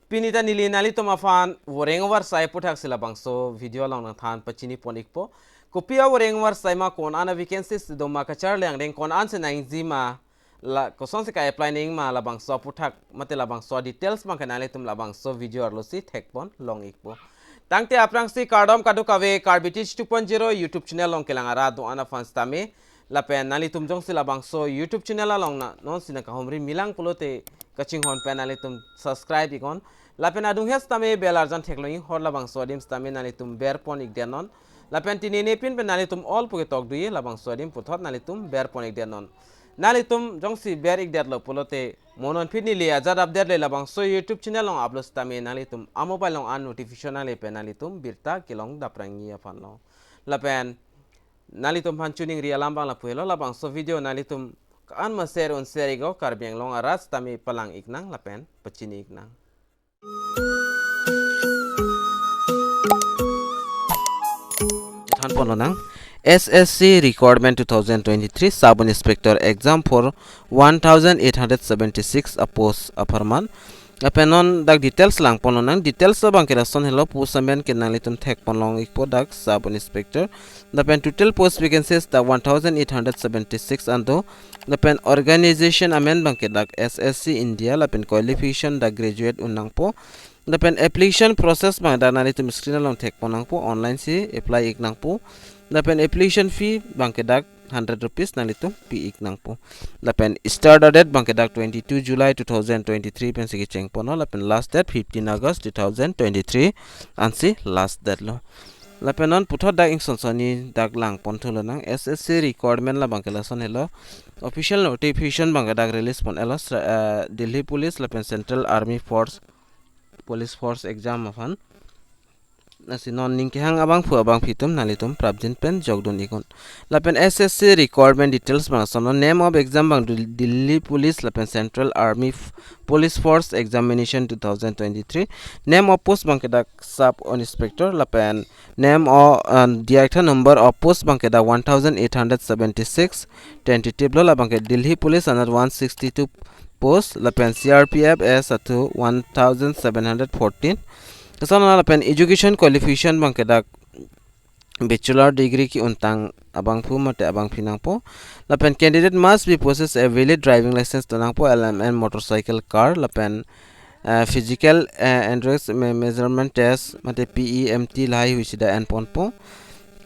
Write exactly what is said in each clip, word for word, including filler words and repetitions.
Pini ta neli nanglitum aphan voreng avarsai aputhak si labangso video along nangthan pachini pon ikpo. Kopi avoreng avarsai ma, ko-an a vacancies doma, kacharli angdeng ko-an si nangji ma, la kosonsi ka-apply nangji ma, labangso aputhak mate labangso details abangke nanglitum labangso video arlo si thek pon long ikpo. Tangte aphrangsi kardom kadokave Karbi Teach two point zero YouTube channel along kelang arat do-an aphan sitame, lapen nanglitum jongsi labangso YouTube channel along na non si nangkahumri milang pulote kachinghon pen nanglitum subscribe iknon. Lapen adung hes tame bell arjan theklong inghor, labangso adim sitame nanglitum ber pon ikdet non. Lapen tinine pin pen nanglitum all pu ketok do-e, labangso adim puthot nanglitum ber pon ikdet non. Nanglitum jongsi ber ikdetlo pulote mo non pini neli ajat update le labangso YouTube channel along upload sitame nanglitum a mobile along an notification ale pen nanglitum birta kelong daprangji aphan lo. Lapen nanglitum aphan choningri alam abang lapu helo, labangso video nanglitum ko-an ma share un share iknon, Karbi Anglong arat sitame palang iknang lapen pachini iknang. Than pon lonang, S S C requirement two thousand twenty-three sub inspector exam for one thousand eight hundred seventy-six a post apharman. Lapen non dak details lang pon lonang, details abangke lason helo, post amen ke nanglitum thek pon long ikpo, dak sub inspector. Lapen total post vacancies dak one thousand eight hundred seventy-six an do. Lapen organization amen abangke dak S S C India, lapen qualification dak graduate un nangpo. Lapen application process abang dak nanglitum screen along thek pon nangpo, online si apply ik nangpo. Lapen application fee abangke dak hundred rupees nanglitum pi ik nangpo. Lapen start date abangke dak twenty-two July two thousand twenty-three pensi kecheng ponlo, lapen last date fifteen August two thousand twenty-three ansi last date lo. Lapen non puthot dak ingson soni dak lang pon thu lonang, S S C requirement labangke lason helo. Official notification abangke dak release pon-etlo, sra-, eh, Delhi Police lapen Central Army Force, Police Force exam aphan. Lasi non ning kehang abangphu abangphi atum nanglitum prapjin pen jokdun iknon. Lapen S S C requirement details abang lason lo, name of exam abang Dil-, Delhi Police lapen Central Army F-, Police Force examination two thousand twenty-three. Name of post abangke dak sub inspector, lapen name of, uh, diak tha number of post abangke dak one thousand eight hundred seventy-six, tentative lo, labangke Delhi Police anat one sixty-two post, lapen C R P F S atu one thousand seven hundred fourteen. Lason lo, lapen education qualification abangke dak bachelor degree ke-untang abangphu mate abangphi nangpo. Lapen candidate must be possess a valid driving license do nangpo, L M N motorcycle car, lapen, eh, physical, eh, endurance me-, measurement test mate P E M T lahai hui si dak en ponpo.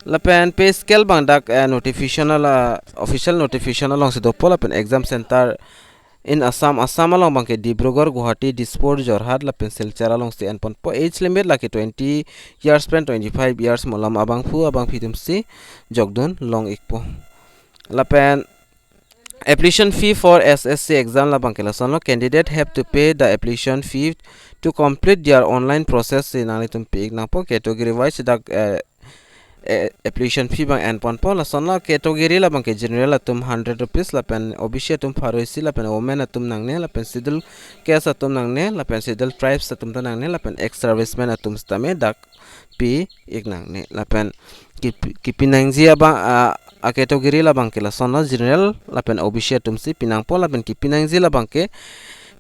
Lapen pay scale abang dak, eh, notification ala, official notification alongsi dopo, lapen exam center in Assam, Assam along abangke Dibrugarh, Guwahati, Dispur, Jorhat, lapen Silchar alongsi en ponpo. Age limit lake twenty years pen twenty-five years malom abangphu abangphi atumsi jokdun long ikpo. Lapen application fee for S S C exam labangke lason lo, candidate have to pay the application fee to complete their online process si nanglitum pi ik nangpo. Category wise dak, eh, eh, application fee abang en ponpo. Lason lo, category labangke general atum hundred rupees, lapen O B C atum pharo isi, lapen women atum nangne, lapen schedule caste atum nangne, lapen schedule tribes atum ta nangne, lapen ex servicemen atum sitame dak pi ik nangne. Lapen kipi, kipi nangji abang, ah, a category labangke lason lo, general lapen O B C atumsi pi nangpo, lapen kipi nangji labangke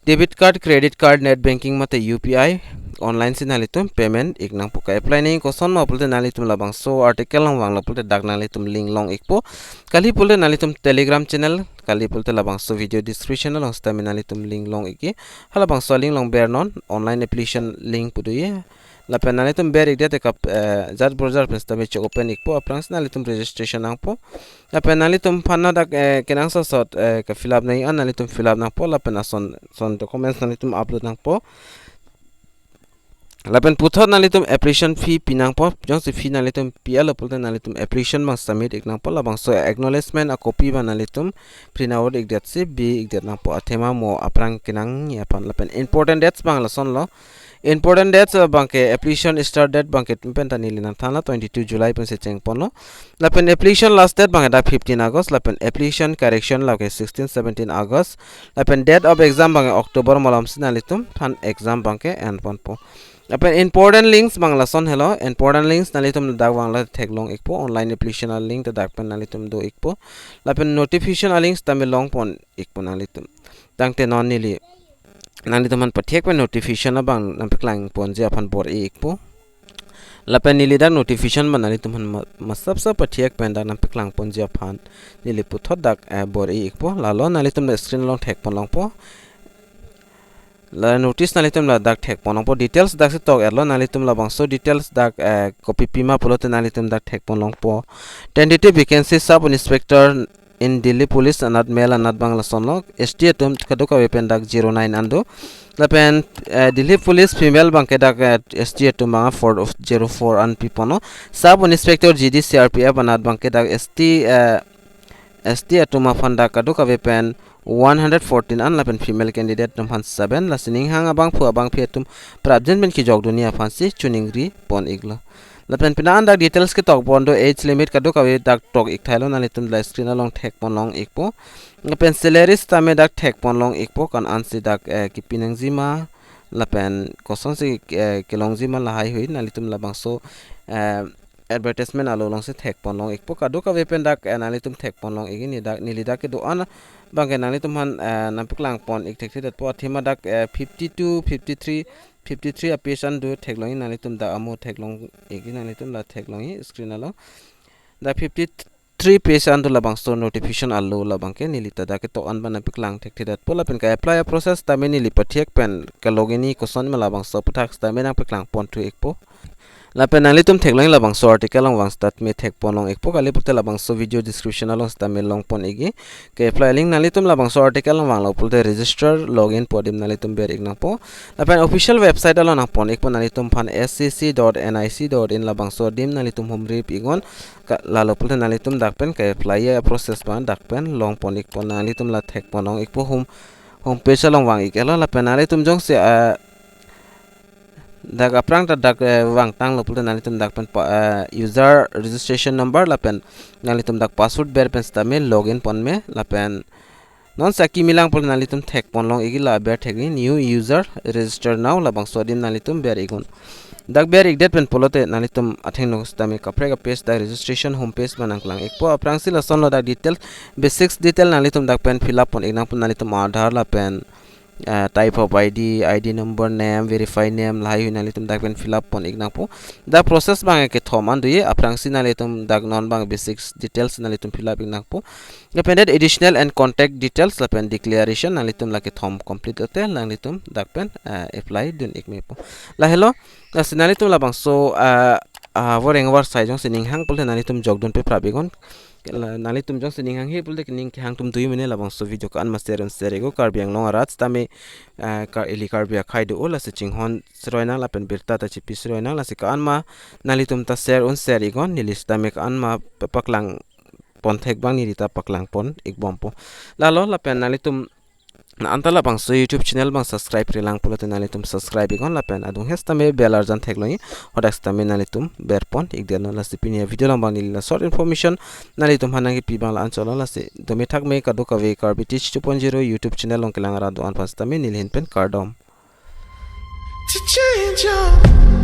debit card, credit card, net banking mate U P I online si nanglitum payment ik nangpo. Ka-apply nangji koson ma pulote nanglitum labangso article along vanglo pulote dak nanglitum link long ikpo. Kali pulote nanglitum Telegram channel, kali pulote labangso video description along sitame nanglitum link long ikji. Halabangso link along bernon, online application link pu do-e. Lapen nanglitum ber ikdet te kap, eh, jat borjar pen sitame che-open ikpo, aphrangsi nanglitum registration nangpo. Lapen nanglitum aphan dak, eh, kenangsot sot, eh, ke-fill up nangji an nanglitum fill up nangpo, lapen ason son documents nanglitum upload nangpo. Lapen puthot nanglitum application fee pi nangpo, jongsi fee nanglitum pi-etlo pulote nanglitum application abang submit ik nangpo, labangso acknowledgement a copy abang nanglitum print out ikdet si bi ikdet nangpo, athema mo aphrang kenangji aphan. Lapen important dates abang lason lo, important dates abangke application start date abangke pen ta neli nangthanlo, twenty-two July pensi cheng ponlo. Lapen application last date abangke dak fifteen August, lapen application correction lake sixteen seventeen August. Lapen date of exam abangke October malom si nanglitum aphan exam abangke en ponpo. Lapen important links abang lason helo, important links nanglitum dak vanglo theklong ikpo, online application a link ta dak pen nanglitum do ikpo. Lapen notification a links tame long pon ikpo nanglitum. Tangte non neli nanglitum aphan pathek pen notification abang nangpaklang ponji aphan bor-i ikpo. Lapen neli dak notification abang nanglitum aphan ma-, masap sap pathek pen dak nangpaklang ponji aphan neli puthot dak, eh, bor-i ikpo. Lalo nanglitum dak screen along thek pon longpo. La notice nanglitum ladak thek pon longpo. Details dak si tok-etlo, nanglitum labangso details dak, eh, kopi pima pulote nanglitum dak thek pon longpo. Tentative vacancy sub inspector in Delhi Police anat male anat abang lasonlo. S T atum kadokave pen dak zero nine an do. Lapen, eh, Delhi Police female abangke dak, eh, S T atum abang four zero four an pi ponlo. Sub inspector G D C R P F anat abangke dak S T, eh, S T atum aphan dak kadokave pen one hundred fourteen an lapen female candidate atum aphan seven, lasi ninghang abangphu abangphi atum prapjin pen kejokdunji aphansi choningri pon iklo. Lapen pina an dak details ketok pon do, age limit kadokave dak tok ik thailo, nanglitum la screen along thek pon long ikpo. Lapen salary sitame dak thek pon long ikpo, ko-an ansi dak, eh, kepi nangji ma lapen kosonsi, eh, kelongji ma lahai hui nanglitum labangso, eh, advertisement alo alongsi thek pon long ikpo. Kadokave pen dak, eh, nanglitum thek pon long ikji, ne dak neli dak kedo-an abangke nanglitum aphan, eh, nangpaklang pon ik thekthedetpo. Athema dak, eh, fifty-two, fifty-three, fifty-three a-page an do, theklongji, nanglitum dak amo theklong ikji, nanglitum la theklongji screen along. Dak fifty-three page an do labangso notification alo, labangke neli ta dak ketok an abang nangpaklang thekthedetpo. Lapen ke-apply a-process tame neli pathek pen ke-login ji koson ma labangso aphuthak sitame nangpaklang ponthu ikpo. Lapen nanglitum theklongji labangso article along vang sitame thek pon long ikpo, kali pulote labangso video description along sitame long pon ikji. Ke-apply link, nanglitum labangso article along vanglo pulote register login pu adim nanglitum ber ik nangpo. Lapen official website along nang pon ikpo, nanglitum aphan S C C dot N I C dot in labangso adim nanglitum humri pi iknon. Ka-, lalo pulote nanglitum dak pen ke-apply a-process abang dak pen long pon ikpo, nanglitum la thek pon long ikpo. Home, home page along vang ik-etlo, lapen nanglitum jongsi, eh, dak aphrang ta dak, eh, vangtanglo pulote nanglitum dak pen pa-, eh, user registration number lapen nanglitum dak password ber pen sitame login pon me, lapen non sa kimi lang pulote nanglitum thek pon long ikji, la aber thekji, new user register now, labangso adim nanglitum ber iknon. Dak ber ikdet pen pulote nanglitum athengno sitame kaprek a-page dak registration home page abang nangklang ikpo. Aphrangsi lasonlo dak details, basics detail nanglitum dak pen fill up pon ik nangpo, nanglitum Aadhaar lapen, eh, type of I D, I D number, name, verify name, lahai hui nanglitum dak pen fill up pon ik nangpo. Dak process abang kethom an doji, aphrangsi nanglitum dak non abang basics details nanglitum fill up ik nangpo. Lapen det additional and contact details lapen declaration nanglitum la kethom complete lote nanglitum dak pen, eh, apply dun ik mepo. Lahelo, lasi nanglitum labangso, eh, ah, voreng varsai jongsi ninghang pulote nanglitum jokdun peprap iknon. La, nanglitum jongsi ninghanghe pulote ning kehang atum do-i mene, labangso video ko-an ma share un share iknon. Karbi Anglong arat sitame, eh, Kar-, ili Karbi akhei do-o, lasi chinghon seroi nang lapen birta ta chipi seroi nang, lasi ko-an ma nanglitum ta share un share iknon, neli sitame ko-an ma pe-, paklang pon thek abang neli ta paklang pon ik bompo. Lalo lapen nanglitum na anta labangso YouTube channel abang subscribe-re lang pulote nanglitum subscribe iknon, lapen adung he sitame bell arjan theklongji, hadak sitame nanglitum ber pon ikdet non. Lasi pini a-video along abang neli la short information nanglitum aphan nangkepi abang la-anchotlo, lasi dome thakme kadokave Karbi Teach two point zero YouTube channel along kelang arat do-an aphan sitame neli ahin pen kardom. To change your